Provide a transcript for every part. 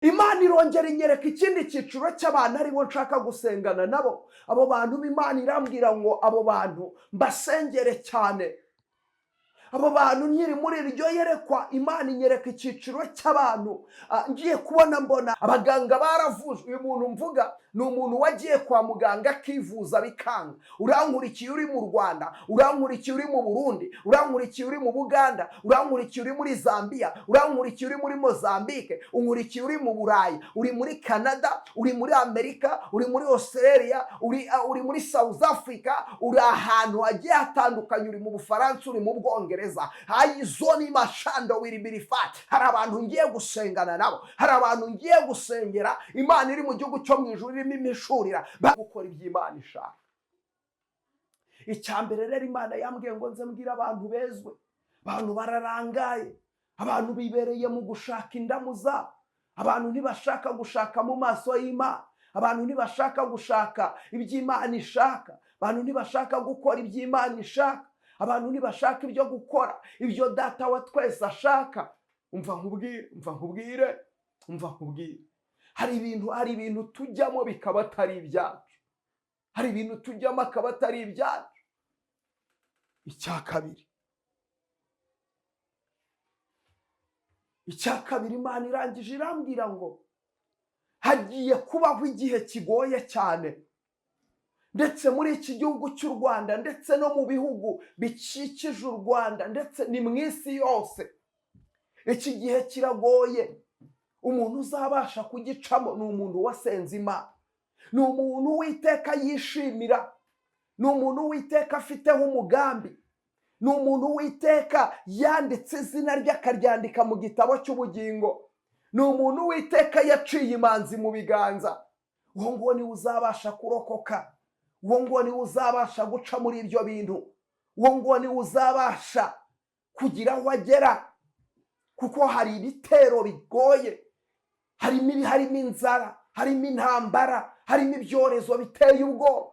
Imana irongera inyereka ikindi cyiciro cy'abantu aribo nshaka gusengana nabo. Abo bantu b'Imana irambwira ngo abo bantu mbasengere cyane. Abo bantu, nkiri muri iryo yerekwa, Imana inyereka icyiciro cy'abantu. Ngiye kubona mbona abaganga baravuje. Uyu muntu mvuga ni umuntu wagiye kwa muganga akivuza bikanga. Urankurikiye uri mu Rwanda, urankurikiye uri mu Burundi, urankurikiye uri mu Buganda, urankurikiye uri muri Zambia, urankurikiye uri muri Mozambique, unkurikiye uri mu Burayi, uri muri Canada, uri muri Amerika, uri muri Australia, uri muri South Africa, uri ahantu hagiye hatandukanye, uri mu Bufaransa, uri mu Bwongereza, ayizoni mashando wiribirifati. Hari abantu ngiye gusengana nabo, hari abantu ngiye gusengera. Imana iri mu gihugu cyo mu ijuru irimo imishurira gukora ibyo Imana ishaka. Icya mbere rero, Imana yambwiye ngo nze mbwire abantu bezwe. Abantu bararangaye, abantu bibereye mu gushaka indamu zabo, abantu ntibashaka gushaka mu maso y'Imana, abantu ntibashaka gushaka ibyo Imana ishaka, abantu ntibashaka gukora ibyo Imana ishaka, abantu ntibashaka ibyo gukora ibyo Data wa twese ashaka. Umva nkubwire, umva nkubwire, umva nkubwire, hari ibintu tujyamo bikaba atari ibyacu, hari ibintu tujyamo akaba atari ibyacu. Icya kabiri, Imana irangije irambwira ngo hagiye kubaho igihe kigoye cyane, ndetse muri iki gihugu cy'u Rwanda, ndetse no mu bihugu bikikije u Rwanda, ndetse ni mu isi yose. Iki gihe kiragoye. Umuntu uzabasha kugicamo ni umuntu wasenze Imana, ni umuntu Uwiteka yishimira, ni umuntu Uwiteka afiteho umugambi, ni umuntu Uwiteka yanditse izina rye akaryandika mu gitabo cy'ubugingo, ni umuntu Uwiteka yaciye imanzi mu biganza. Uwo nguwo niwe uzabasha kurokoka, uwo nguwo niwe uzabasha guca muri ibyo bintu, uwo nguwo niwe uzabasha kugira aho agera, kuko hari ibitero bigoye, harimo inzara, harimo intambara, harimo ibyorezo biteye ubwoba.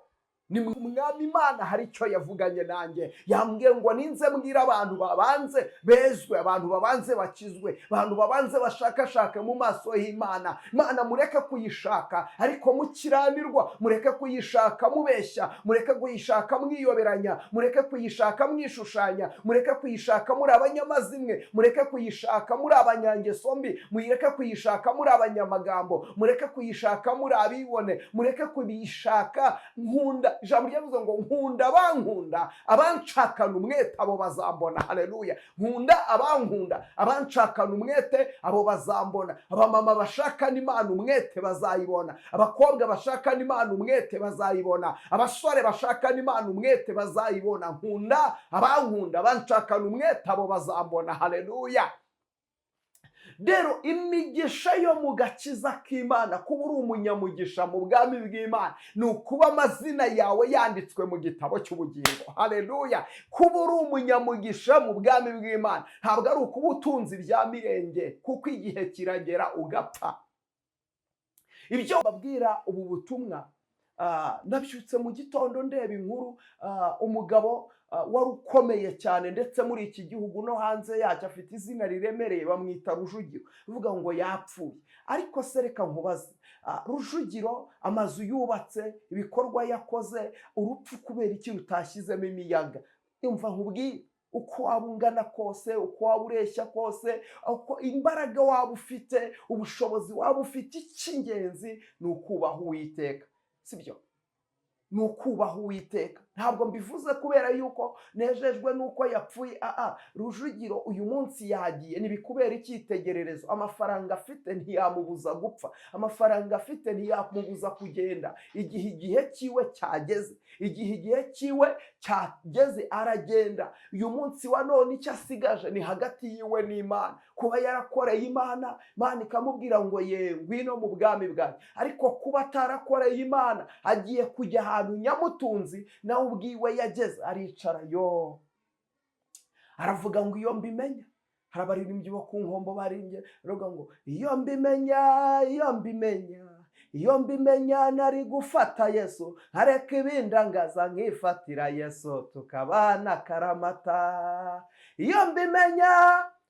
Ni Umwami Imana hari icyo yavuganye nanjye, yambwiye ngo ninze mbwira abantu babanze bezwe, abantu babanze bakizwe, abantu babanze bashakashake mu maso y'Imana. Imana mureke kuyishaka ariko mukiranirwa, mureke kuyishaka mubeshya, mureke kuyishaka mwiyoberanya, mureke kuyishaka mwishushanya, mureke kuyishaka muri abanyamazimwe, mureke kuyishaka muri abanyangeso mbi, mureke kuyishaka muri abanyamagambo, mureke kuyishaka muri abibone, mureke kuyishaka. Nkunda ijambo ryavuze ngo nkunda abankunda, abanshakana umwete, abo bazambona. Haleluya! Nkunda abankunda, abanshakana umwete, abo bazambona. Abamama bashakana Imana umwete bazayibona, abakobwa bashakana Imana umwete bazayibona, abasore bashakana Imana umwete bazayibona. Nkunda abankunda, abanshakana umwete, abo bazambona. Haleluya! Rero imigisha yo mu gakiza k'Imana, kuba uri umunyamugisha mu bwami bw'Imana, ni ukuba amazina yawe yanditswe mu gitabo cy'ubugingo. Haleluya! Kuba uri umunyamugisha mu bwami bw'Imana ntabwo ari ukuba utunze ibya mirenge, kuko igihe kiragera ugapfa. Ibyo babwira ubu butumwa, nabyutse mu gitondo ndeba inkuru, umugabo wari ukomeye cyane, ndetse muri iki gihugu no hanze yacyo afite izina riremereye, bamwita Rujugiro, bivuga ngo yapfuye. Ariko se reka nkubaze, Rujugiro amazu yubatse, ibikorwa yakoze, urupfu kubera iki rutashyizemo imiyaga? Umva nkubwire, uko waba ungana kose, uko waba ureshya kose, uko imbaraga waba ufite, ubushobozi waba ufite, icy'ingenzi ni ukubaha Uwiteka, sibyo? Ni ukubaha Uwiteka. Ntabwo mbivuze kubera yuko nejejwe n'uko yapfuye. Aa, Rujugiro uyu munsi yagiye, ntibikubera icyitegererezo. Amafaranga afite ntiyamubuza gupfa, amafaranga afite ntiyamubuza kugenda. Igihe igihe cyiwe cyageze, igihe igihe cyiwe cyageze aragenda. Uyu munsi wa none icyo asigaje ni hagati yiwe n'Imana, kuba yarakoreye Imana, Imana ikamubwira ngo ye ngwino mu bwami bwanjye. Ariko kuba atarakoreye Imana, agiye kujya ahantu nyamutunzi nawe ubwiwe yageze aricara yo aravuga ngo iyo mbimenya. Hari abaririmbyi bo ku Nkombo baririmbye baravuga ngo iyo mbimenya, iyo mbimenya, iyo mbimenya nari gufata Yesu, nkareka ibindangaza nkifatira Yesu, tukabana karamata. Iyo mbimenya,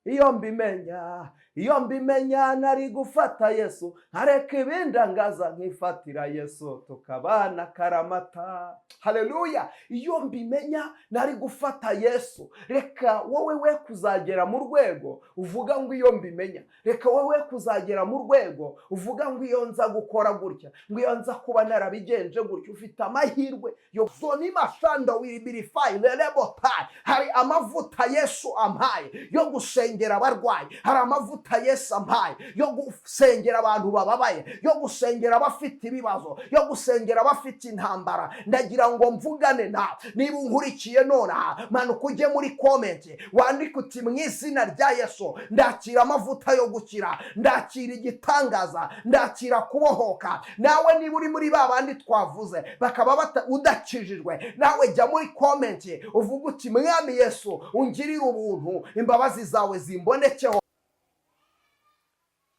iyo mbimenya, Iyo mbimenya nari gufata Yesu, nkareka ibindangaza, nkifatira Yesu, tukabana karamata. Haleluya! Iyo mbimenya nari gufata Yesu. Reka wowe we kuzagera mu rwego uvuga ngo iyo mbimenya. Reka wowe kuzagera mu rwego uvuga ngo iyo nza gukora gutya, ngo iyo nza kuba narabigenje gutya. Ufite amahirwe yo zonima shando wiribirifayi lelebotayi. Hari amavuta Yesu ampaye yo gusengera abarwayi. Hari amavuta Yesu ampaye yo gusengera abantu bababaye, yo gusengera abafite ibibazo, yo gusengera abafite intambara. Ndagira ngo mvugane nawe niba unkurikiye nonaha. Manuka ujye muri comment, wandike uti: "Mu izina rya Yesu, ndakira amavuta yo gukira, ndakira igitangaza, ndakira kubohoka." Nawe niba uri muri ba bandi twavuze bakaba udakijijwe, nawe jya muri comment uvuge uti: "Mwami Yesu, ungirire ubuntu, imbabazi zawe zimbonekeho."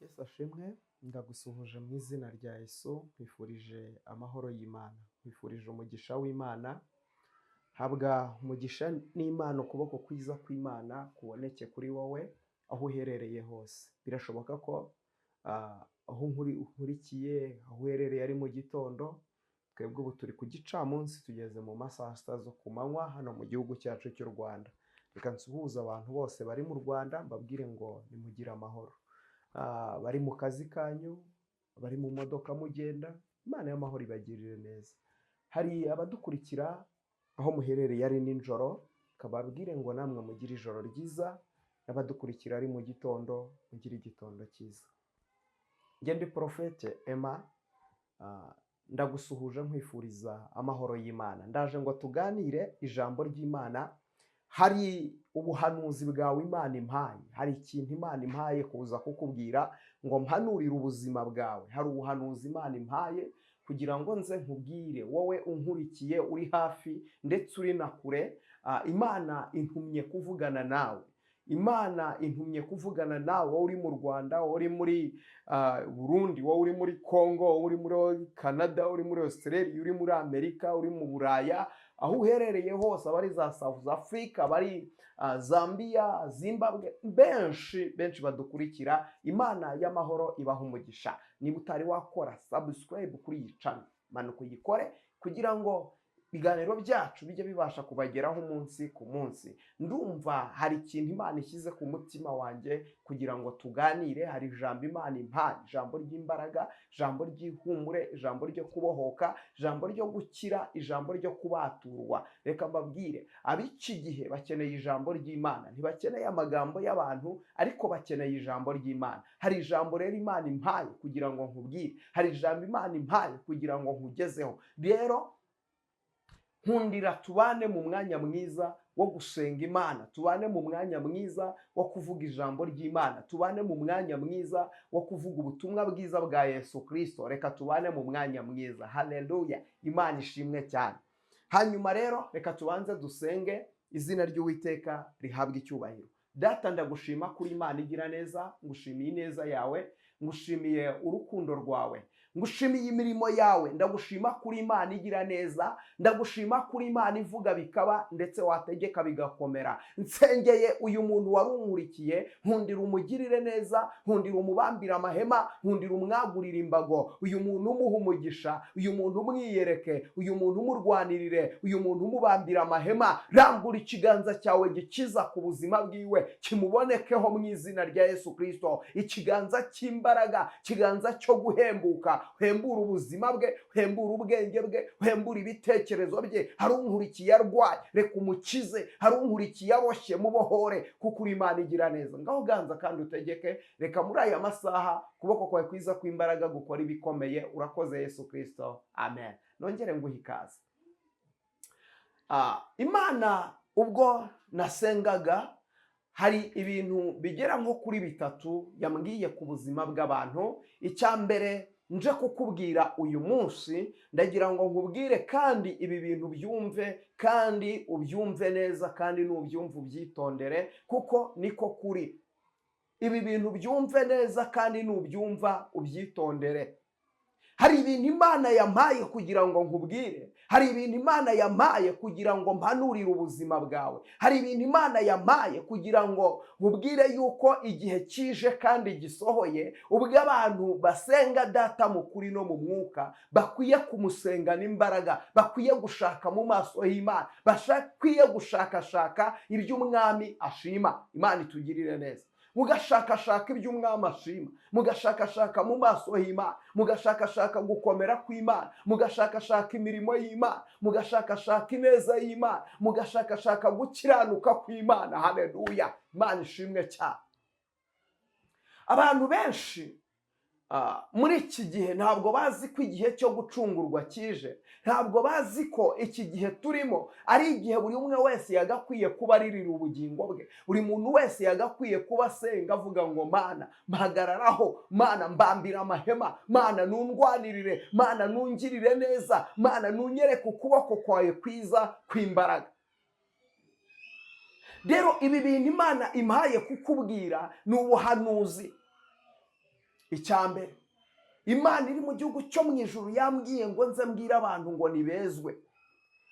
Yesu ashimwe. Ndagusuhuje mu izina rya Yesu, nkwifurije amahoro y'Imana, nkwifurije umugisha w'Imana. Habwa umugisha n'Imana, ukuboko kwiza kw'Imana kuboneke kuri wowe aho uherereye hose. Birashoboka ko aho nkurikiye, aho uherereye ari mu gitondo. Twebwe ubu turi ku gicamunsi, tugeze mu masaha sita zo ku manywa hano mu gihugu cyacu cy'u Rwanda. Reka nsuhuze abantu bose bari mu Rwanda, mbabwire ngo nimugire amahoro. Bari mu kazi kanyu, bari mu modoka mugenda, Imana y'amahoro ibagirire neza. Hari abadukurikira aho muherereye ari nijoro, kababwire ngo namwe mugire ijoro ryiza, n'abadukurikira ari mu gitondo, mugire igitondo cyiza. Njye ndi Porofete Emma, ndagusuhuje nkwifuriza amahoro y'Imana. Ndaje ngo tuganire ijambo ry'Imana. Hari ubuhanuzi bwawe Imana impaye, hari ikintu Imana impaye kuza kukubwira ngo mpanurire ubuzima bwawe. Hari ubuhanuzi Imana impaye kugira ngo nze nkubwire wowe unkurikiye, uri hafi ndetse uri na kure. Imana intumye kuvugana nawe. Imana intumye kuvugana nawe, wowe uri mu Rwanda, wowe uri muri Burundi, wowe uri muri Congo, wowe uri muri Canada, uri muri Australia, uri muri Amerika, uri mu Buraya, aho uherereye hose, abari za South Africa, abari Zambia, Zimbabwe, benshi benshi badukurikira, Imana y'amahoro ibaha umugisha. Niba utari wakora subscribe kuri iyi channel, manuka uyikore kugira ngo ibiganiro byacu bijye bibasha kubageraho umunsi ku munsi. Ndumva hari ikintu Imana ishyize ku mutima wanjye kugira ngo tuganire. Hari ijambo Imana impaye, ijambo ry'imbaraga, ijambo ry'ihumure, ijambo ryo kubohoka, ijambo ryo gukira, ijambo ryo kubaturwa. Reka mbabwire, ab'iki gihe bakeneye ijambo ry'Imana. Ntibakeneye amagambo y'abantu, ariko bakeneye ijambo ry'Imana. Hari ijambo rero Imana impaye kugira ngo nkubwire, hari ijambo Imana impaye kugira ngo nkugezeho. Rero nkundira tubane mu mwanya mwiza wo gusenga Imana, tubane mu mwanya mwiza wo kuvuga ijambo ry'Imana, tubane mu mwanya mwiza wo kuvuga ubutumwa bwiza bwa Yesu Kirisito. Reka tubane mu mwanya mwiza. Haleluya! Imana ishimwe cyane. Hanyuma rero reka tubanze dusenge, izina ry'Uwiteka rihabwe icyubahiro. Data, ndagushima kuri Imana igira neza. Ngushimiye ineza yawe, ngushimiye urukundo rwawe, ngushimiye imirimo yawe. Ndagushima kuri Imana igira neza, ndagushima kuri Imana ivuga bikaba, ndetse wategeka bigakomera. Nsengeye uyu muntu wari unkurikiye, nkundira umugirire neza, nkundira umubambire amahema, nkundira umwagurire imbago. Uyu muntu umuha umugisha, uyu muntu umwiyereke, uyu muntu umurwanirire, uyu muntu umubambire amahema. Rambura ikiganza cyawe gikiza ku buzima bwiwe, kimubonekeho mu izina rya Yesu Kirisito. Ikiganza cy'imbaraga, ikiganza cyo guhembuka. Uhembura ubuzima bwe, uhembura ubwenge bwe, uhembura ibitekerezo bye. Hari unkurikiye arwaye, reka umukize. Hari unkurikiye aboshye, mubohore, kuko uri Imana igira neza. Ngaho ganza kandi utegeke. Reka muri aya masaha ukuboko kwawe kwiza kw'imbaraga gukora ibikomeye. Urakoze Yesu Kirisito, amen. Nongere nguhe ikaze. Imana ubwo nasengaga, hari ibintu bigera nko kuri bitatu yambwiye ku buzima bw'abantu. Icya mbere nje kukubwira uyu munsi, ndagira ngo nkubwire kandi ibi bintu byumve, kandi ubyumve neza, kandi nubyumva ubyitondere, kuko niko kuri. Ibi bintu byumve neza kandi nubyumva ubyitondere. Hari ibintu Imana yampaye kugira ngo nkubwire, hari ibintu Imana yampaye kugira ngo mpanurire ubuzima bwawe, hari ibintu Imana yampaye kugira ngo nkubwire yuko igihe kije kandi gisohoye, ubwo abantu basenga Data mu kuri no mu mwuka bakwiye kumusengana imbaraga, bakwiye gushaka mu maso h'Imana, bakwiye gushakashaka ibyo umwami ashima. Imana itugirire neza. Mugashakashaka ibyo umwami ashima, mugashakashaka mu maso h'Imana, mugashakashaka gukomera kw'Imana, mugashakashaka imirimo y'Imana, mugashakashaka ineza y'Imana, mugashakashaka gukiranuka kw'Imana. Haleluya, Imana ishimwe cyane. Abantu benshi muri iki gihe ntabwo bazi ko igihe cyo gucungurwa kije, ntabwo bazi ko iki gihe turimo ari igihe buri umwe wese yagakwiye kuba aririra ubugingo bwe, buri muntu wese yagakwiye kuba asenga avuga ngo: "Mana, mpagararaho, Mana, mbambira amahema, Mana, nundwanirire, Mana, nungirire neza, Mana, nunyereke ukuboko kwawe kwiza kw'imbaraga." Rero ibi bintu Imana impaye kukubwira ni ubuhanuzi. Icya mbere, Imana iri mu gihugu cyo mu ijuru yambwiye ngo nze mbwire abantu ngo nibezwe,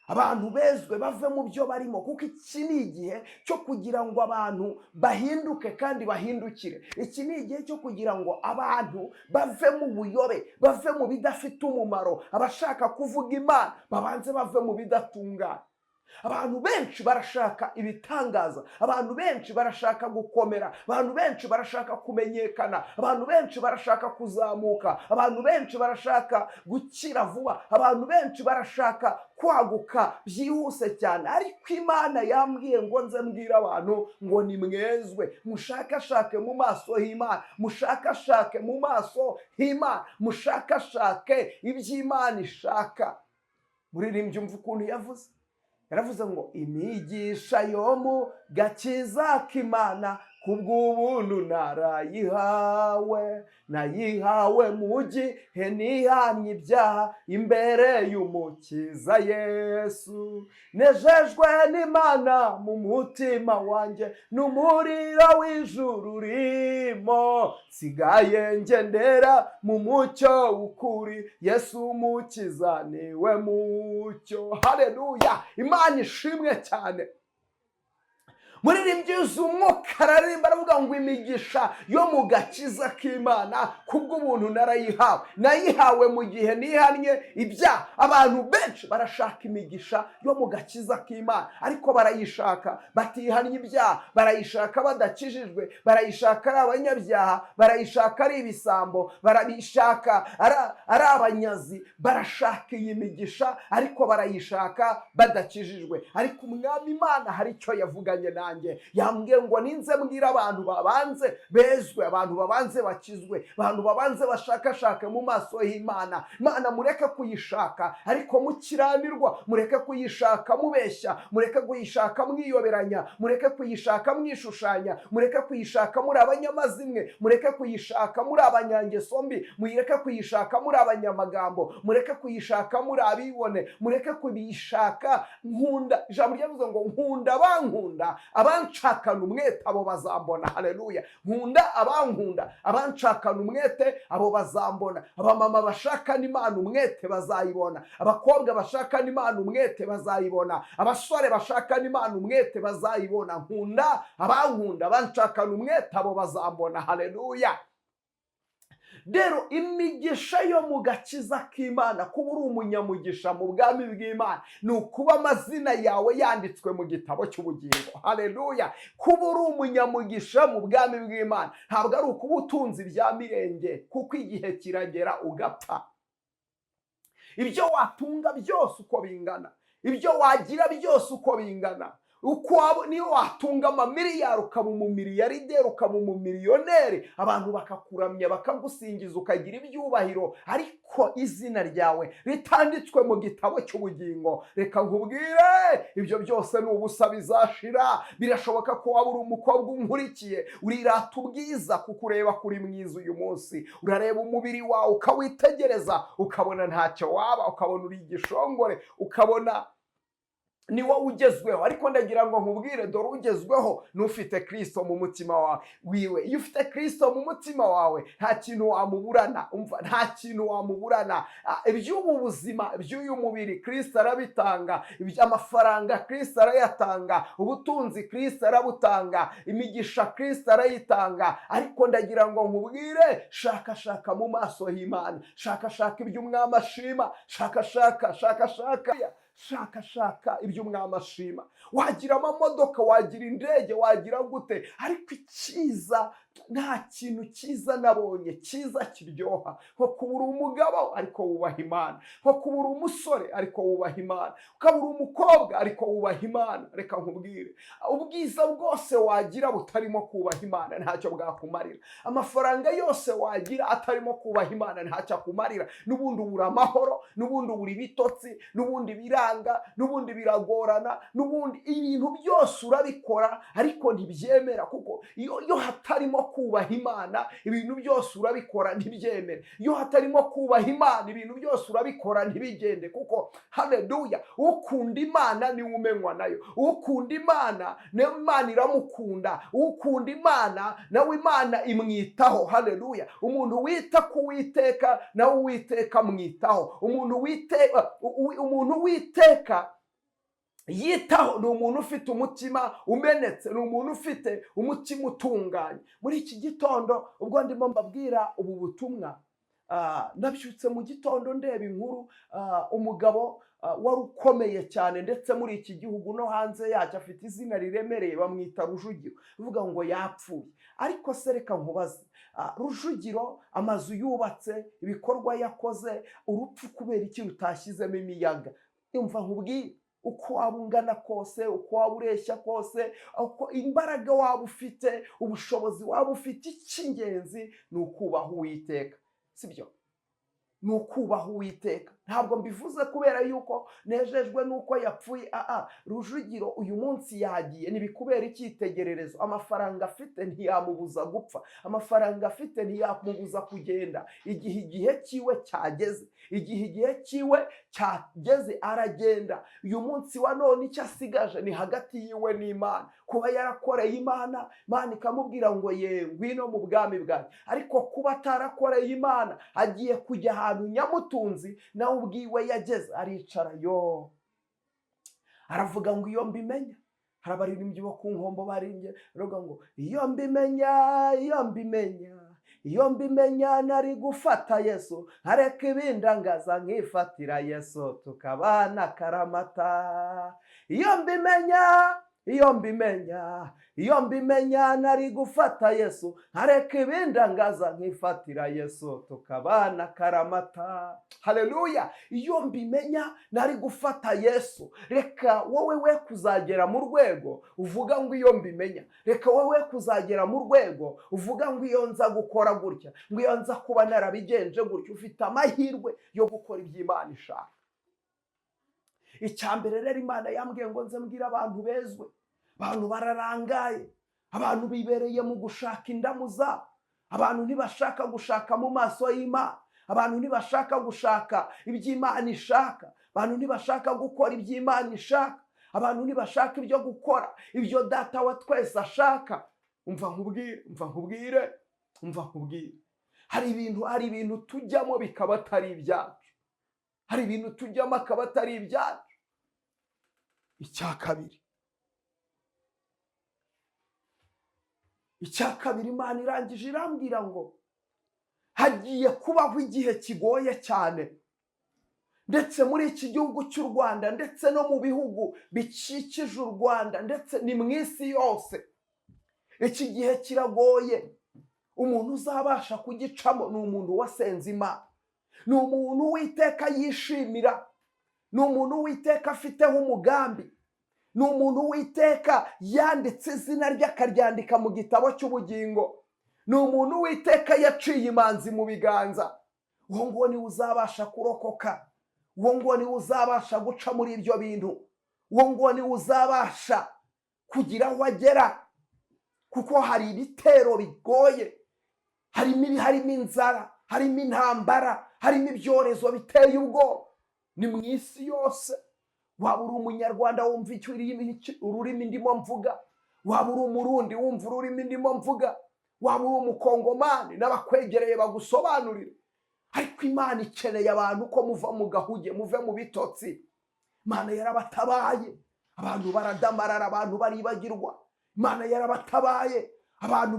abantu bezwe bave mu byo barimo, kuko iki ni igihe cyo kugira ngo abantu bahinduke kandi bahindukire. Iki ni igihe cyo kugira ngo abantu bave mu buyobe, bave mu bidafite umumaro. Abashaka kuvuga Imana babanze bave mu bidatunganye. Abantu benshi barashaka ibitangaza, abantu benshi barashaka gukomera, abantu benshi barashaka kumenyekana, abantu benshi barashaka kuzamuka, abantu benshi barashaka gukira vuba, abantu benshi barashaka kwaguka byihuse cyane. Ariko Imana yambwiye ngo nze mbwire abantu ngo nimwezwe, mushakashake mu maso h'Imana, mushakashake mu maso h'Imana, mushakashake iby'Imana ishaka. Muririmbyi, umva ukuntu yavuze, yaravuze ngo: "Imigisha yo mu gakiza k'Imana kubw'ubuntu narayihawe, nayihawe mu gihe nihannye ibyaha imbere y'Umukiza Yesu. Nejejwe n'Imana mu mutima wanjye, n'umuriro w'ijuru urimo, nsigaye ngendera mu mucyo w'ukuri, Yesu Umukiza niwe mucyo." Haleluya, Imana ishimwe cyane. Muririmbyi yuzuye umwuka araririmba, aravuga ngo: "Imigisha yo mu gakiza k'Imana kubw'ubuntu narayihawe, nayihawe mu gihe nihannye ibyaha." Abantu benshi barashaka imigisha yo mu gakiza k'Imana, ariko barayishaka batihannye ibyaha, barayishaka badakijijwe, barayishaka ari abanyabyaha, barayishaka ari ibisambo, barayishaka ari abanyazi. Barashaka iyi migisha ariko barayishaka badakijijwe. Ariko Umwami Imana hari icyo yavuganye nanjye, yambwiye ngo ninze mbwira abantu babanze bezwe, abantu babanze bakizwe, abantu babanze bashakashake mu maso h'Imana. Imana mureke kuyishaka ariko mukiranirwa, mureke kuyishaka mubeshya, mureke kuyishaka mwiyoberanya, mureke kuyishaka mwishushanya, mureke kuyishaka muri abanyamazimwe, mureke kuyishaka muri abanyangeso mbi, mureke kuyishaka muri abanyamagambo, mureke kuyishaka muri abibone, mureke kuyishaka. Nkunda ijambo ryavuze ngo: "Nkunda abankunda, abanshakana umwete, abo bazambona." Haleluya. Nkunda abankunda, abanshakana umwete, abo bazambona. Abamama bashakana Imana umwete bazayibona, abakobwa bashakana Imana umwete bazayibona, abasore bashakana Imana umwete bazayibona. Nkunda abankunda, abanshakana umwete, abo bazambona. Haleluya. Rero imigisha yo mu gakiza k'Imana, kuba uri umunyamugisha mu bwami bw'Imana, ni ukuba amazina yawe yanditswe mu gitabo cy'ubugingo. Haleluya. Kuba uri umunyamugisha mu bwami bw'Imana ntabwo ari ukuba utunze ibya mirenge, kuko igihe kiragera ugapfa. Ibyo watunga byose uko bingana, ibyo wagira byose uko bingana, uko niyo watunga amamiliyari, ukaba umumiliyarderi, ukaba umumiliyoneri, abantu bakakuramya, bakagusingiza, ukagira ibyubahiro, ariko izina ryawe ritanditswe mu gitabo cy'ubugingo, reka nkubwire, ibyo byose ni ubusa, bizashira. Birashoboka ko waba uri umukobwa unkurikiye, urirata ubwiza kuko ureba ko uri mwiza uyu munsi. Urareba umubiri wawe ukawitegereza, ukabona ntacyo waba, ukabona uri igishongore, ukabona Ni wowe ugezweho. Ariko ndagira ngo nkubwire, dore ugezweho n'ufite Kirisito mu mutima wawe wiwe. Iyo ufite Kirisito mu mutima wawe, nta kintu wamuburana. Umva, nta kintu wamuburana. Iby'ubu buzima, iby'uyu mubiri, Kirisito arabitanga. Amafaranga Kirisito arayatanga, ubutunzi Kirisito arabutanga, imigisha Kirisito arayitanga. Ariko ndagira ngo nkubwire, shaka shaka mu maso h'Imana, shaka shaka ibyo umwami ashima, shaka shaka shaka shaka shaka shaka ibyo umwami ashima. Wagira amamodoka, wagira indege, wagira gute, ariko icyiza, nta kintu cyiza nabonye cyiza kiryoha nko kuba uri umugabo ariko wubaha Imana, nko kuba uri umusore ariko wubaha Imana, ukaba uri umukobwa ariko wubaha Imana. Reka nkubwire, ubwiza bwose wagira butarimo kubaha Imana ntacyo bwakumarira. Amafaranga yose wagira atarimo kubaha Imana ntacyo akumarira. N'ubundi ubura amahoro, n'ubundi ubura ibitotsi, n'ubundi biranga, n'ubundi biragorana, n'ubundi ibintu byose urabikora ariko ntibyemera, kuko iyo hatarimo kubaha Imana, ibintu byose urabikora ntibyemere. Iyo hatarimo kubaha Imana, ibintu byose urabikora ntibigende, kuko, haleluya, ukunda Imana niwe umenywa nayo. Ukunda Imana nawe Imana iramukunda. Ukunda Imana nawe Imana imwitaho. Haleluya! Umuntu wita ku Witeka nawe Uwiteka amwitaho. Umuntu witeka yitaho ni umuntu ufite umutima umenetse, ni umuntu ufite umutima utunganye. Muri iki gitondo, ubwo ndimo mbabwira ubu butumwa, nabyutse mu gitondo ndeba inkuru, umugabo wari ukomeye cyane ndetse muri iki gihugu no hanze yacyo afite izina riremereye, bamwita Rujugiro, uvuga ngo yapfuye. Ariko se reka nkubaze, Rujugiro amazu yubatse, ibikorwa yakoze, urupfu kubera iki rutashyizemo imiyaga? Umva nkubwire, uko waba ungana kose, uko waba ureshya kose, uko imbaraga waba ufite, ubushobozi waba ufite, icy'ingenzi ni ukubaha Uwiteka, sibyo? Ni ukubaha Uwiteka. Ntabwo mbivuze kubera yuko nejejwe n'uko yapfuye. Aa, Rujugiro uyu munsi yagiye, ntibikubera icyitegererezo. Amafaranga afite ntiyamubuza gupfa, amafaranga afite ntiyamubuza kugenda. Igihe cyiwe cyageze, igihe cyiwe cyageze aragenda. Uyu munsi wa none icyo asigaje ni hagati yiwe n'Imana. Kuba yarakoreye Imana, Imana ikamubwira ngo: "Ye, ngwino mu bwami bwanjye." Ariko kuba atarakoreye Imana, agiye kujya ahantu nyamutunzi nawe ubwiwe yageze aricara yo aravuga ngo: "Iyo mbimenya." Hari abaririmbyi bo ku Nkombo baririmbye baravuga ngo: "Iyo mbimenya, iyo mbimenya, iyo mbimenya, nari gufata Yesu, nkareka ibindangaza, nkifatira Yesu tukabana akaramata. Iyo mbimenya, iyo mbimenya, iyo mbimenya, nari gufata Yesu, nkareka ibindangaza, nkifatira Yesu tukabana akaramata." Haleluya! Iyo mbimenya nari gufata Yesu. Reka wowe we kuzagera mu rwego uvuga ngo: "Iyo mbimenya." Reka wowe kuzagera mu rwego uvuga ngo: "Iyo nza gukora gutya," ngo: "Iyo nza kuba narabigenje gutya." Ufite amahirwe yo gukora ibyo Imana ishaka. Icya mbere rero, Imana yambwiye ngo nze mbwire abantu bezwe. Abantu bararangaye, abantu bibereye mu gushaka indamu zabo, abantu ntibashaka gushaka mu maso y'Imana, abantu ntibashaka gushaka ibyo Imana ishaka, abantu ntibashaka gukora ibyo Imana ishaka, abantu ntibashaka ibyo gukora ibyo Data wa twese ashaka. Umva nkubwire, umva nkubwire, umva nkubwire, hari ibintu tujyamo bikaba atari ibyacu, hari ibintu tujyamo akaba atari ibyacu. Icya kabiri, Imana irangije irambwira ngo hagiye kubaho igihe kigoye cyane ndetse muri iki gihugu cy'u Rwanda, ndetse no mu bihugu bikikije u Rwanda, ndetse ni mu isi yose. Iki gihe kiragoye. Umuntu uzabasha kugicamo ni umuntu wasenze Imana, ni umuntu Uwiteka yishimira, ni umuntu Uwiteka afiteho umugambi, ni umuntu Uwiteka yanditse izina rye akaryandika mu gitabo cy'ubugingo, ni umuntu Uwiteka yaciye imanzi mu biganza. Uwo nguwo niwe uzabasha kurokoka, uwo nguwo niwe uzabasha guca muri ibyo bintu, uwo nguwo niwe uzabasha kugira aho agera, kuko hari ibitero bigoye, harimo inzara, harimo intambara, harimo ibyorezo biteye ubwoba. Ni mu isi yose. Waba uri Umunyarwanda wumva ururimi ndimo mvuga, waba uri Umurundi wumva ururimi ndimo mvuga, waba uri Umukongomani n'abakwegereye bagusobanurire, ariko Imana ikeneye abantu ko muva mu gahuge, muve mu bitotsi. Imana yarabatabaye, abantu baradamarara, abantu baribagirwa. Imana yarabatabaye, abantu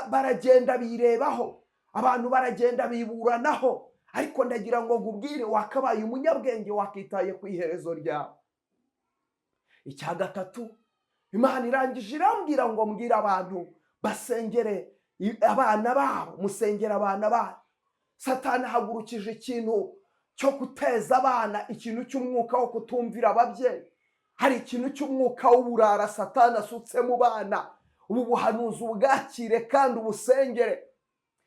baragenda birebaho, abantu baragenda biburanaho. Ariko ndagira ngo nkubwire, wakabaye umunyabwenge, wakitaye ku iherezo ryawe. Icya gatatu, Imana irangije irambwira ngo mbwire abantu basengere abana babo, musengere abana banyu. Satani ahagurukije ikintu cyo guteza abana ikintu cy'umwuka wo kutumvira ababyeyi. Hari ikintu cy'umwuka w'uburara Satani asutse mu bana. Ubu buhanuzi ubwakire kandi ubusengere.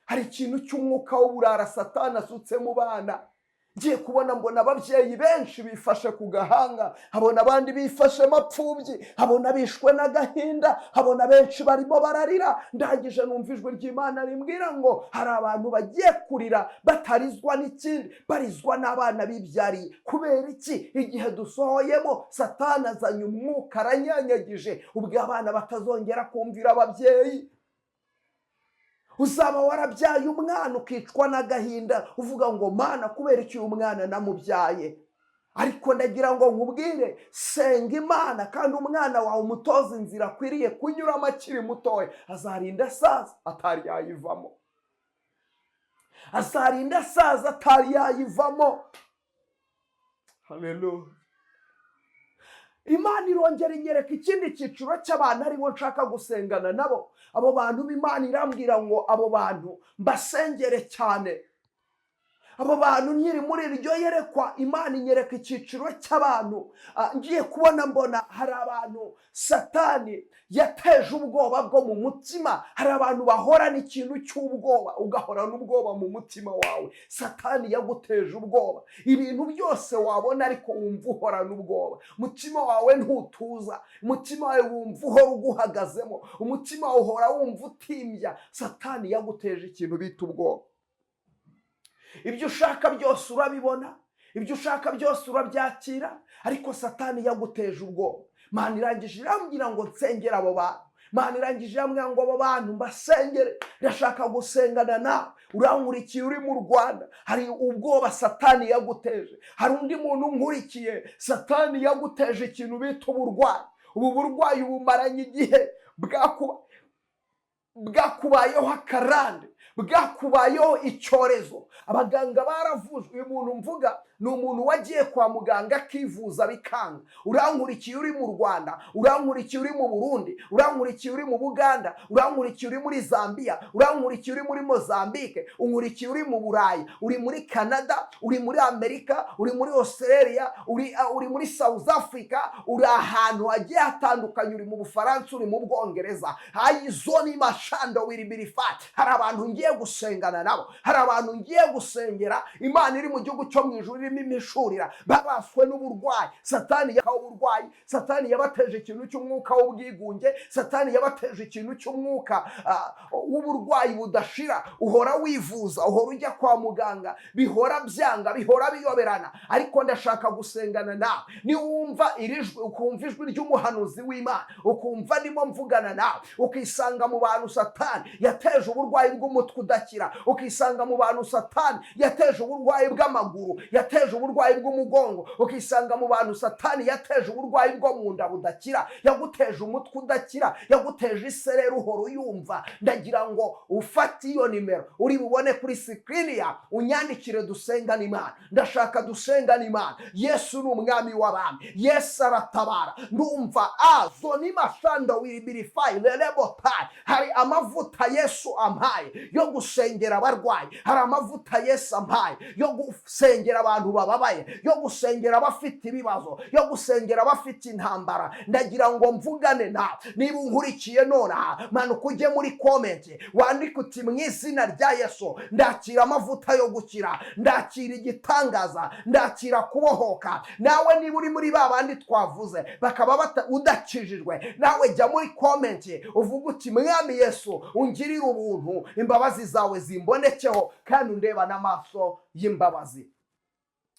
Hari ikintu cy'umwuka w'uburara Satani asutse mu bana. Ngiye kubona mbona ababyeyi benshi bifashe ku gahanga, habona abandi bifashe mapfubyi, habona bishwe n'agahinda, habona benshi barimo bararira. Ndangije numva ijwi ry'Imana rimbwira ngo hari abantu bagiye kurira batarizwa n'ikindi, barizwa n'abana bibyariye. Kubera iki? Igihe dusohoyemo, Satani azanye umwuka, aranyanyagije ubwo abana batazongera kumvira ababyeyi. Uzaba warabyaye umwana ukicwa n'agahinda, uvuga ngo: "Mana, kubera iki uyu mwana namubyaye?" Ariko ndagira ngo nkubwire, senga Imana kandi umwana wawe umutoza inzira akwiriye kunyuramo akiri mutoya. Azarinda asaza atari yayivamo, azarinda asaza atari yayivamo. Haleluya! Imana irongera inyereka ikindi cyiciro cy'abantu aribo nshaka gusengana nabo. Abo bantu b'Imana irambwira ngo abo bantu mbasengere cyane. Abo bantu, nkiri muri iryo yerekwa, Imana inyereka icyiciro cy'abantu. Ngiye kubona mbona hari abantu Satani yateje ubwoba bwo mu mutima. Hari abantu bahorana ikintu cy'ubwoba, ugahorana ubwoba mu mutima wawe. Satani yaguteje ubwoba, ibintu byose wabona ariko wumva uhorana ubwoba, umutima wawe ntutuza, umutima wawe wumva uhora uguhagazemo, umutima wawe uhora wumva utimbya. Satani yaguteje ikintu bita ubwoba. Ibyo ushaka byose urabibona, ibyo ushaka byose urabyakira, ariko Satani yaguteje ubwoba. Mana irangije irambwira ngo nsengere abo bantu. Mana irangije irambwira ngo abo bantu mbasengere. Ndashaka gusengana nawe urankurikiye uri mu Rwanda, hari ubwoba Satani yaguteje. Hari undi muntu unkurikiye, Satani yaguteje ikintu bita uburwayi. Ubu burwayi bumaranye igihe, bwakubayeho akarande, bwakubayeho icyorezo. Abaganga baravujwe. Uyu muntu mvuga ni umuntu wagiye kwa muganga akivuza bikanga. Urankurikiye uri mu Rwanda, urankurikiye uri mu Burundi, urankurikiye uri mu Buganda, urankurikiye uri muri Zambia, urankurikiye uri muri Mozambique, unkurikiye uri mu Burayi, uri muri Canada, uri muri Amerika, uri muri Australia, uri muri South Africa, uri ahantu hagiye hatandukanye, uri mu Bufaransa, uri mu Bwongereza, hayizoni mashando wiribirifati. Hari abantu ngiye gusengana nabo, hari abantu ngiye gusengera. Imana iri mu gihugu cyo mu ijuru irimo imishurira, babaswe n'uburwayi. Satani yahawe uburwayi, Satani yabateje ikintu cy'umwuka w'ubwigunge, Satani yabateje ikintu cy'umwuka w'uburwayi budashira. Uhora wivuza, uhora ujya kwa muganga, bihora byanga, bihora biyoberana. Ariko ndashaka gusengana nawe. Niwumva iri jwi, ukumva ijwi ry'umuhanuzi w'Imana, ukumva ndimo mvugana nawe, ukisanga mu bantu Satani yateje uburwayi bw'umutwe udakira, ukisanga mu bantu Satani yateje uburwayi bw'amaguru, yateje uburwayi bw'umugongo, ukisanga mu bantu Satani yateje uburwayi bwo mu nda budakira, yaguteje umutwe udakira, yaguteje isereri uhora uyumva, ndagira ngo ufate iyo nimero uri bubone kuri screen yawe, unyandikire dusengane Imana. Ndashaka dusengane Imana. Yesu ni umwami w'abami, Yesu aratabara. Ndumva azoni mashando wiribirifayi lelebotayi. Hari amavuta Yesu ampaye yo gusengera abarwayi, hari amavuta Yesu ampaye yo gusengera abantu bababaye, yo gusengera abafite ibibazo, yo gusengera abafite intambara. Ndagira ngo mvugane nawe. Niba unkurikiye nonaha, manuka ujye muri comment, wandike uti: "Mu izina rya Yesu, ndakira amavuta yo gukira, ndakira igitangaza, ndakira kubohoka." Nawe niba uri muri ba bandi twavuze bakaba udakijijwe, nawe jya muri comment uvuge uti: "Mwami Yesu, ungirire ubuntu, imbabazi zawe zimbonekeho kandi undeba n'amaso y'imbabazi."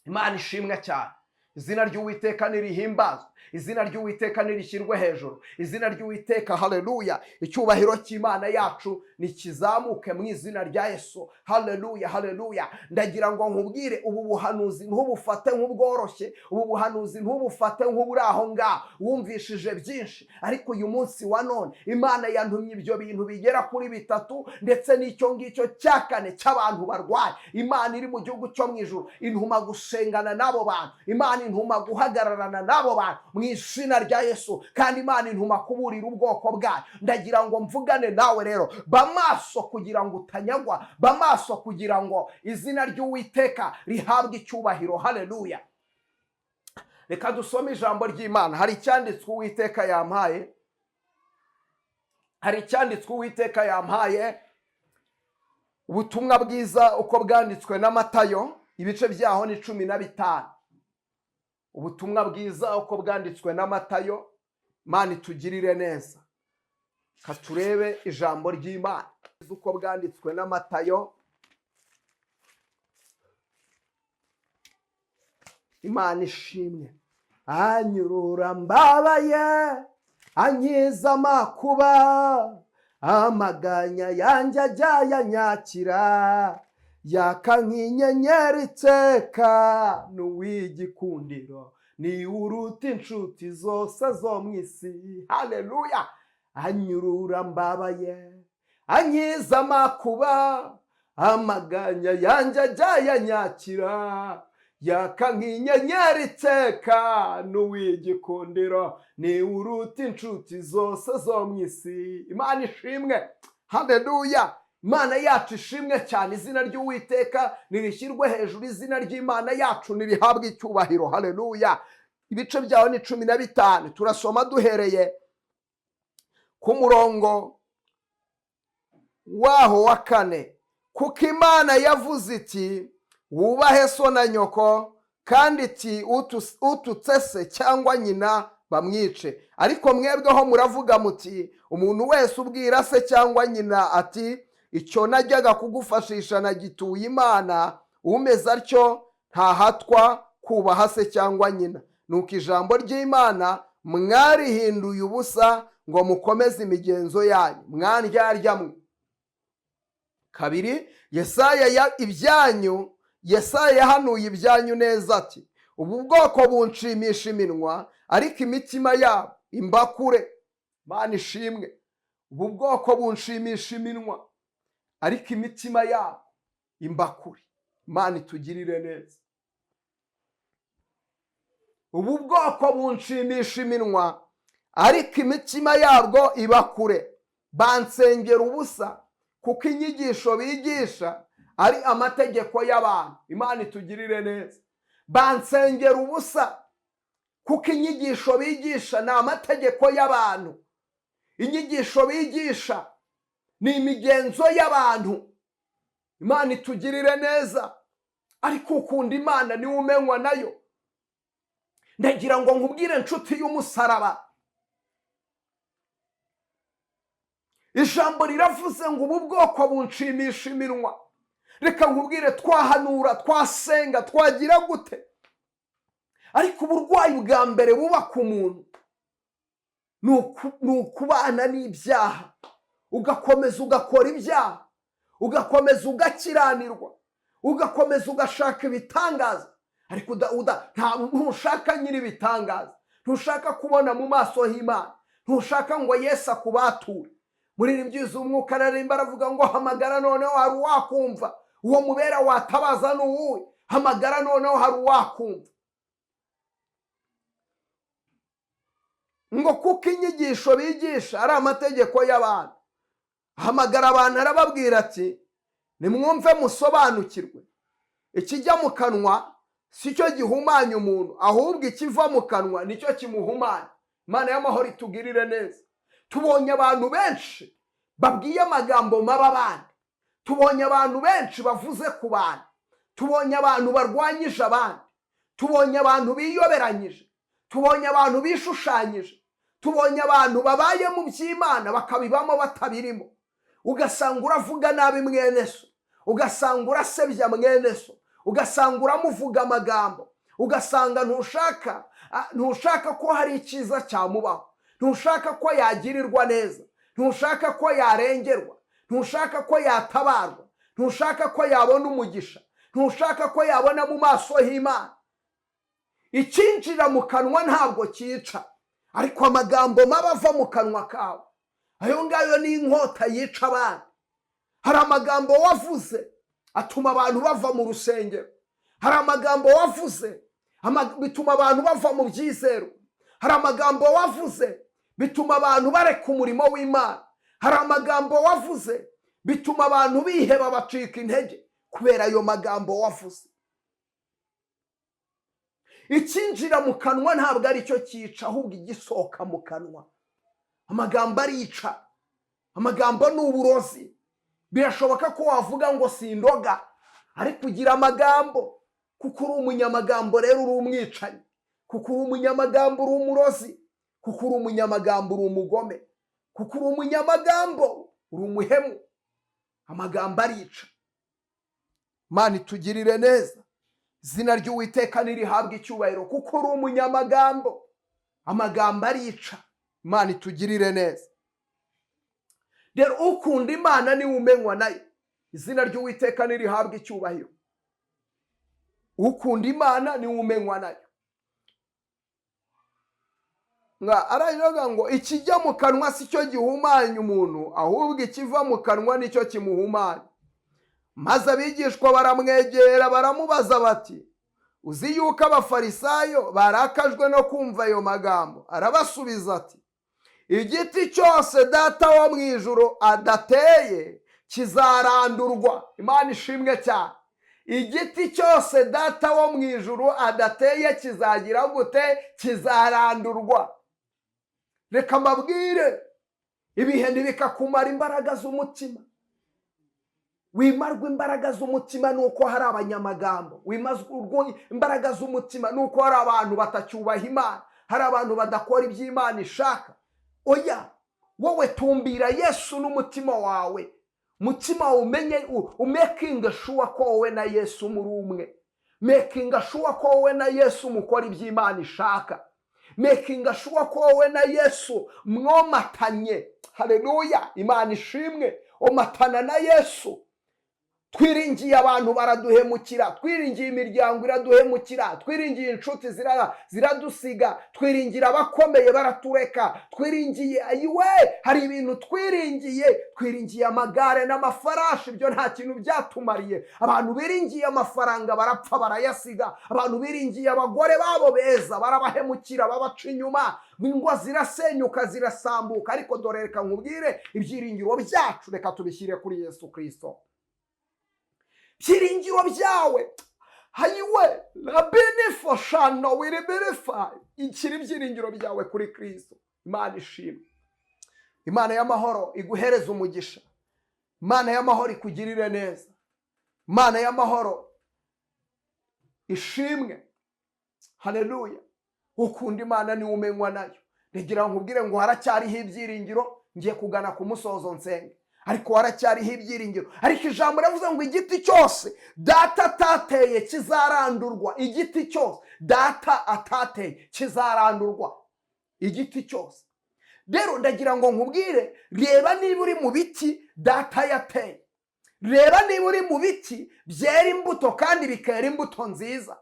Imana ishimwe cyane. Izina ry'Uwiteka nirihimbazwe, izina ry'Uwiteka nirishyirwe hejuru, izina ry'Uwiteka, haleluya. Icyubahiro cy'Imana yacu nikizamuke mu izina rya Yesu. Haleluya, haleluya. Ndagira ngo nkubwire, ubu buhanuzi ntubufate nk'ubworoshye, ubu buhanuzi ntubufate nk'uburi aho ngaho wumvishije byinshi, ariko uyu munsi wa none Imana yantumye ibyo bintu bigera kuri bitatu, ndetse n'icyo ngicyo cya kane cy'abantu barwaye. Imana iri mu gihugu cyo mu ijuru intuma gusengana n'abo bantu, Imana intuma guhagararana n'abo bantu mu izina rya Yesu, kandi Imana intuma kuburira ubwoko bwayo. Ndagira ngo mvugane nawe rero, ba maso kugira ngo utanyagwa, ba maso kugira ngo izina ry'Uwiteka rihabwe icyubahiro. Haleluya. Reka dusome ijambo ry'Imana. Hari icyanditswe Uwiteka yampaye, hari icyanditswe Uwiteka yampaye, ubutumwa bwiza uko bwanditswe na Matayo, ibice byaho ni 15. Ubutumwa bwiza uko bwanditswe na Matayo. Imana itugirire neza. Katurebe ijambo ry'Imana uko bwanditswe na Matayo. Imana ishimwe. Anyurura mbabaye, ankiza amakuba, amaganya yanjye ajya yanyakira, yaka nk'inyenyeri iteka, n'uw'igikundiro ni uruta inshuti zose zo mu isi. Haleluya. Anyurura mbabaye, ankiza amakuba, amaganya yanjye ajya yanyakira, yaka nk'inyenyeri iteka, n'uw'igikundiro ni uruta inshuti zose zo mu isi. Imana ishimwe. Haleluya. Imana yacu ishimwe cyane. Izina ry'Uwiteka nirishyirwe hejuru, izina ry'Imana yacu nirihabwe icyubahiro. Haleluya. Ibice byaho ni 15. Turasoma duhereye ku murongo waho wa 4. Kuko Imana yavuze iti, wubahe so na nyoko, kandi iti ututse se cyangwa nyina bamwice. Ariko mwebweho muravuga muti, umuntu wese ubwira se cyangwa nyina ati, icyo najyaga kugufashisha nagituye Imana, umeze atyo ntahatwa kubaha se cyangwa nyina. Nuko ijambo ry'Imana mwarihinduye ubusa ngo mukomeze imigenzo yanyu, mwandyarya mwe. 2, Yesaya ibyanyu, Yesaya yahanuye ibyanyu neza ati, ubu bwoko bunshimisha iminwa, ariko imitima yabo imbakure. Imana ishimwe. Ubu bwoko bunshimisha iminwa, ariko imitima yabo imbakure. Imana itugirire neza. Ubu bwoko bunshimisha iminwa, ariko imitima yabwo ibakure. Bansengera ubusa, kuko inyigisho bigisha ari amategeko y'abantu. Imana itugirire neza. Bansengera ubusa, kuko inyigisho bigisha ni amategeko y'abantu. Inyigisho bigisha ni imigenzo y'abantu. Imana itugirire neza. Ariko ukunda Imana niwe umenywa nayo. Ndagira ngo nkubwire nshuti y'umusaraba, ijambo riravuze ngo ubu bwoko bunshimisha iminwa. Reka nkubwire, twahanura, twasenga, twagira gute, ariko uburwayi bwa mbere buba ku muntu ni ukubana n'ibyaha, ugakomeza ugakora ibyaha, ugakomeza ugakiranirwa, ugakomeza ugashaka ibitangaza, ariko ntushaka nyiri ibitangaza, ntushaka kubona mu maso h'Imana, ntushaka ngo Yesu akubature. Muri ibyiza umwuka ararimba aravuga ngo hamagara noneho hari uwakumva, uwo mubera watabaza ni uwuhe? Hamagara noneho hari uwakumva. Ngo kuko inyigisho bigisha ari amategeko y'abantu. Hamagara abantu arababwira ati, nimwumve musobanukirwe, ikijya mu kanwa si cyo gihumanya umuntu, ahubwo ikiva mu kanwa nicyo kimuhumanya. Imana y'amahoro itugirire neza. Tubonye abantu benshi babwiye amagambo mabi abandi, tubonye abantu benshi bavuze ku bantu, tubonye abantu barwanyije abandi, tubonye abantu biyoberanyije, tubonye abantu bishushanyije, tubonye abantu babaye mu by'Imana bakabibamo batabirimo. Ugasanga uravuga nabi mwene so, ugasanga urasebya mwene so, ugasanga uramuvuga amagambo, Ugasanga ntushaka ko hari icyiza cyamubaho, ntushaka ko yagirirwa neza, ntushaka ko yarengerwa, ntushaka ko yatabarwa, ntushaka ko yabona umugisha, ntushaka ko yabona mu maso h'Imana. Icyinjira mu kanwa ntabwo cyica, ariko amagambo mabi ava mu kanwa kawe, ayo ngayo ni inkota yica abandi. Hari amagambo wavuze atuma abantu bava mu rusengero. Hari amagambo wavuze bituma abantu bava mu byizero. Hari amagambo wavuze bituma abantu bareka umurimo w'Imana. Hari amagambo wavuze bituma abantu biheba, bacika intege kubera ayo magambo wavuze. Icyinjira mu kanwa ntabwo ari cyo cyica, ahubwo igisohoka mu kanwa. Amagambo arica, amagambo ni uburozi. Birashoboka ko wavuga ngo sindoga, ariko ugira amagambo. Kuko uri umunyamagambo rero uri umwicanyi, kuko uri umunyamagambo uri umurozi, kuko uri umunyamagambo uri umugome, kuko uri umunyamagambo uri umuhemu. Amagambo arica. Imana itugirire neza, izina ry'Uwiteka nirihabwe icyubahiro, kuko uri umunyamagambo. Amagambo arica. Imana itugirire neza. Rero ukunda Imana niwe umenywa nayo. Izina ry'Uwiteka nirihabwe icyubahiro. Ukunda Imana niwe umenywa nayo. Aravuga ngo ikijya mu kanwa si cyo gihumanya umuntu, ahubwo ikiva mu kanwa nicyo kimuhumanya. Maze abigishwa baramwegera, baramubaza bati: "Uzi yuko Abafarisayo barakajwe no kumva ayo magambo?" Arabasubiza ati: "Igiti cyose Data wo mu ijuru adateye kizarandurwa." Imana ishimwe cyane. Igiti cyose Data wo mu ijuru adateye kizagira gute? Kizarandurwa. Reka mbabwire, ibihe ntibikakumara imbaraga z'umutima. Wimarwa imbaraga z'umutima nuko hari abanyamagambo, wimarwa imbaraga z'umutima nuko hari abantu batacyubaha Imana, hari abantu badakora ibyo Imana ishaka. Oya, wowe tumbira Yesu n'umutima wawe. Mutima umenye, umakinga sure ko wowe na Yesu muri umwe. Makinga sure ko wowe na Yesu mukora ibyo Imana ishaka. Makinga sure ko wowe na Yesu mwomatanye. Haleluya, Imana ishimwe. Omatana na Yesu. Twiringiye abantu baraduhemukira, twiringiye imiryango iraduhemukira, twiringiye inshuti ziradusiga, twiringira abakomeye baratureka, twiringiye, ayiwe, hari ibintu twiringiye, twiringiye amagare n'amafarashi, ibyo nta kintu byatumariye. Abantu biringiye amafaranga barapfa barayasiga. Abantu biringiye abagore babo beza barabahemukira, babaca inyuma, ingo zirasenyuka, zirasambuka. Ariko dore reka nkubwire, ibyiringiro byacu reka tubishyire kuri Yesu Kirisito. Byiringiro byawe, hayiwe, rabinifo shano wiribirifa, ikiri ibyiringiro byawe kuri Kirisito. Imana ishimwe. Imana y'amahoro iguhereze umugisha. Imana y'amahoro ikugirire neza. Imana y'amahoro ishimwe. Haleluya. Ukunda Imana niwe umenywa nayo. Ndagira ngo nkubwire ngo haracyariho ibyiringiro. Ngiye kugana ku musozo nsenge, ariko haracyariho ibyiringiro. Ariko ijambo riravuze ngo igiti cyose Data atateye kizarandurwa. Igiti cyose Data atateye kizarandurwa, igiti cyose. Rero ndagira ngo nkubwire, reba niba uri mu biti Data yateye, reba niba uri mu biti byera imbuto kandi bikera imbuto nziza,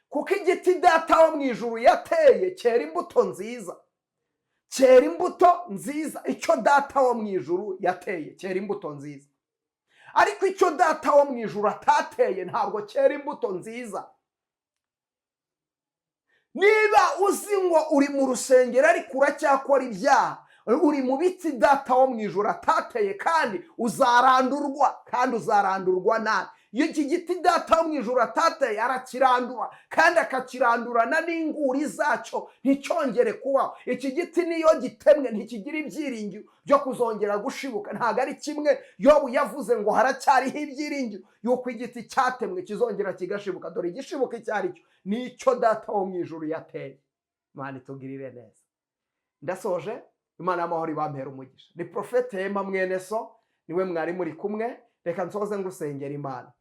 kuko igiti Data wo mu ijuru yateye cyera imbuto nziza, cyera imbuto nziza. Icyo Data wo mu ijuru yateye cyera imbuto nziza, ariko icyo Data wo mu ijuru atateye ntabwo cyera imbuto nziza. Niba uzi ngo uri mu rusengero ariko uracyakora ibyaha, uri mu biti Data wo mu ijuru atateye, kandi uzarandurwa, kandi uzarandurwa nabi. Iyo iki giti Data wo mu ijuru atateye, arakirandura kandi akakirandurana n'inguri zacyo, nticyongere kubaho. Iki giti niyo gitemwe ntikigira ibyiringiro byo kuzongera gushibuka. Ntabwo ari kimwe Yobu yavuze ngo haracyariho ibyiringiro yuko igiti cyatemwe kizongera kigashibuka. Dore igishibuka icyo ari cyo nicyo Data wo mu ijuru yateye. Imana itugirire neza. Ndasoje. Imana y'amahoro ibampera umugisha. Ni Porofete Hema mwene so, niwe mwari muri kumwe. Reka nsoze ngusengera. Imana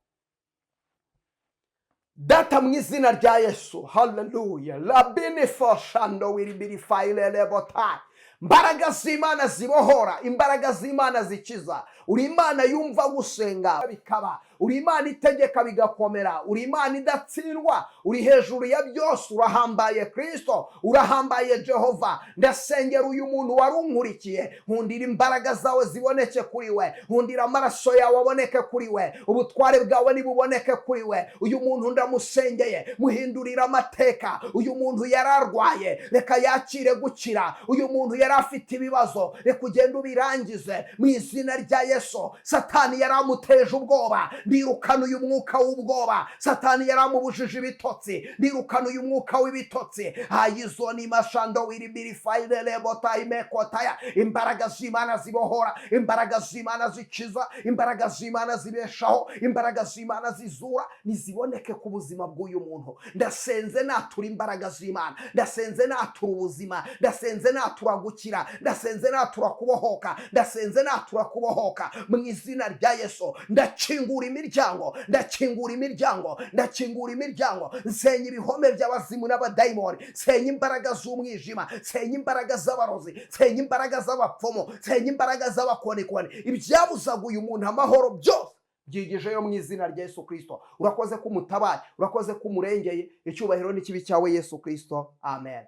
Data, mu izina rya Yesu, haleluya, labini foshando wiribirifayilelebotayi. Imbaraga z'Imana zibohora, imbaraga z'Imana zikiza. Uri Imana yumva gusenga bikaba, uri Imana itegeka bigakomera, uri Imana idatsindwa, uri hejuru ya byose, urahambaye Kirisito, urahambaye Jehova. Ndasengera uyu muntu wari unkurikiye, nkundira imbaraga zawe ziboneke kuri we, nkundira amaraso yawe aboneke kuri we, ubutware bwawe nibuboneke kuri we. Uyu muntu ndamusengeye, muhindurira amateka. Uyu muntu yararwaye, reka yakire gukira. Uyu muntu yari afite ibibazo, reka ugende ubirangize mu izina rya Yesu. Satani yari amuteje ubwoba, ndirukana uyu mwuka w'ubwoba. Satani yari amubujije ibitotsi, ndirukana uyu mwuka w'ibitotsi. Ayizoni mashando wiribirifayirelebotayimekotaya. Imbaraga z'Imana zibohora, imbaraga z'Imana zikiza, imbaraga z'Imana zibeshaho, imbaraga z'Imana zizura, niziboneke ku buzima bw'uyu muntu. Ndasenze natura imbaraga z'Imana, ndasenze natura ubuzima, ndasenze natura gukira, ndasenze natura kubohoka, ndasenze natura kubohoka mu izina rya Yesu. Ndakingura imiryango, ndakingura imiryango, ndakingura imiryango. Nsenya ibihome by'abazimu n'abadayimoni, nsenya imbaraga z'umwijima, nsenya imbaraga z'abarozi, nsenya imbaraga z'abapfumu, nsenya imbaraga z'abakonikoni. Ibyabuzaga uyu muntu amahoro byose byigijeyo mu izina rya Yesu Kirisito. Urakoze ko umutabaye, urakoze ko umurengeye. Icyubahiro n'ikibi cyawe, Yesu Kirisito, amen.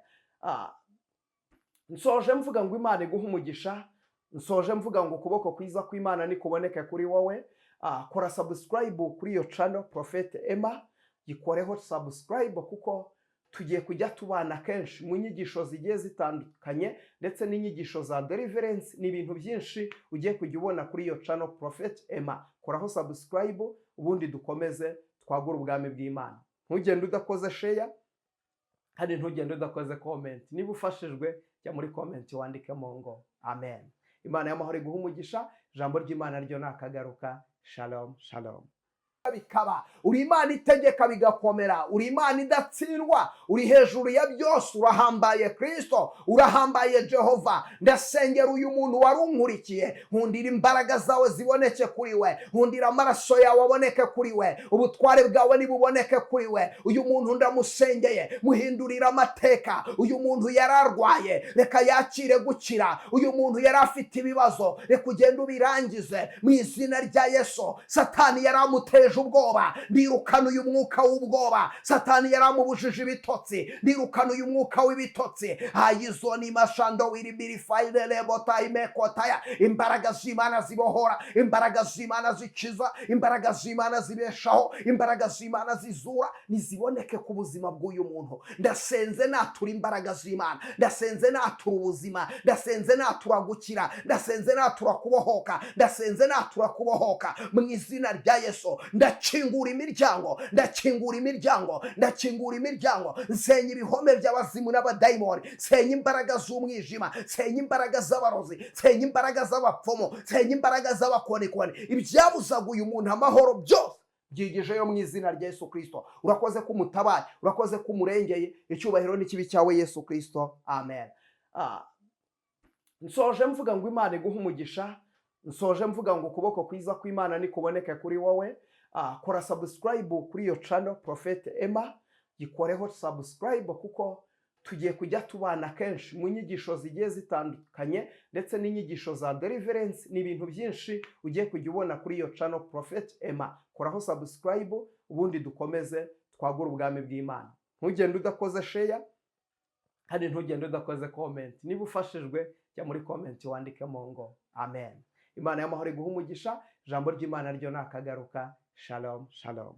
Nsoje mvuga ngo Imana iguhe umugisha. Nsoje mvuga ngo ukuboko kwiza kw'Imana nikuboneke kuri wowe. Kora subscribe kuri iyo channel Prophet Emma, gikoreho subscribe, kuko tugiye kujya tubana kenshi mu nyigisho zigiye zitandukanye, ndetse n'inyigisho za deliverance. Ni ibintu byinshi ugiye kujya ubona kuri iyo channel Prophet Emma. Koraho subscribe, ubundi dukomeze twagure ubwami bw'Imana. Ntugende udakoze share, kandi ntugende udakoze comment. Niba ufashijwe, jya muri comment wandikemo ngo amen. Imana y'amahoro iguha umugisha. Ijambo ry'Imana ryo nakagaruka. Shalom, shalom. Bikaba, uri Imana itegeka bigakomera, uri Imana idatsindwa, uri hejuru ya byose, urahambaye Kirisito, urahambaye Jehova. Ndasengera uyu muntu wari unkurikiye, nkundira imbaraga zawe ziboneke kuri we, nkundira amaraso yawe aboneke kuri we, ubutware bwawe nibuboneke kuri we. Uyu muntu ndamusengeye, muhindurira amateka. Uyu muntu yararwaye, reka yakire gukira. Uyu muntu yari afite ibibazo, reka ugende ubirangize mu izina rya Yesu. Satani yari amuteje ubwoba, ndirukana uyu mwuka w'ubwoba. Satani yari amubujije ibitotsi, ndirukana uyu mwuka w'ibitotsi. Ayizoni mashando wiribirifayirelebotayimekotaya. Imbaraga z'Imana zibohora, imbaraga z'Imana zikiza, imbaraga z'Imana zibeshaho, imbaraga z'Imana zizura, niziboneke ku buzima bw'uyu muntu. Ndasenze natura imbaraga z'Imana, ndasenze natura ubuzima, ndasenze natura gukira, ndasenze natura kubohoka, ndasenze natura kubohoka mu izina rya Yesu. Ndakingura imiryango, ndakingura imiryango, ndakingura imiryango. Nsenya ibihome by'abazimu n'abadayimoni, nsenya imbaraga z'umwijima, nsenya imbaraga z'abarozi, nsenya imbaraga z'abapfumu, nsenya imbaraga z'abakonikoni. Ibyabuzaga uyu muntu amahoro byose byigijeyo mu izina rya Yesu Kirisito. Urakoze ko umutabaye, urakoze ko umurengeye. Icyubahiro n'ikibi cyawe, Yesu Kirisito, amen. Nsoje mvuga ngo Imana iguhe umugisha. Nsoje mvuga ngo ukuboko kwiza kw'Imana nikuboneke kuri wowe. Kora subscribe kuri iyo channel Prophet Emma, gikoreho subscribe, kuko tugiye kujya tubana kenshi mu nyigisho zigiye zitandukanye, ndetse n'inyigisho za deliverance. Ni ibintu byinshi ugiye kujya ubona kuri iyo channel Prophet Emma. Koraho subscribe, ubundi dukomeze twagure ubwami bw'Imana. Ntugende udakoze share, kandi ntugende udakoze comment. Niba ufashijwe, jya muri comment wandikemo ngo amen. Imana y'amahoro iguhe umugisha. Ijambo ry'Imana ryo nakagaruka. Shalom, shalom.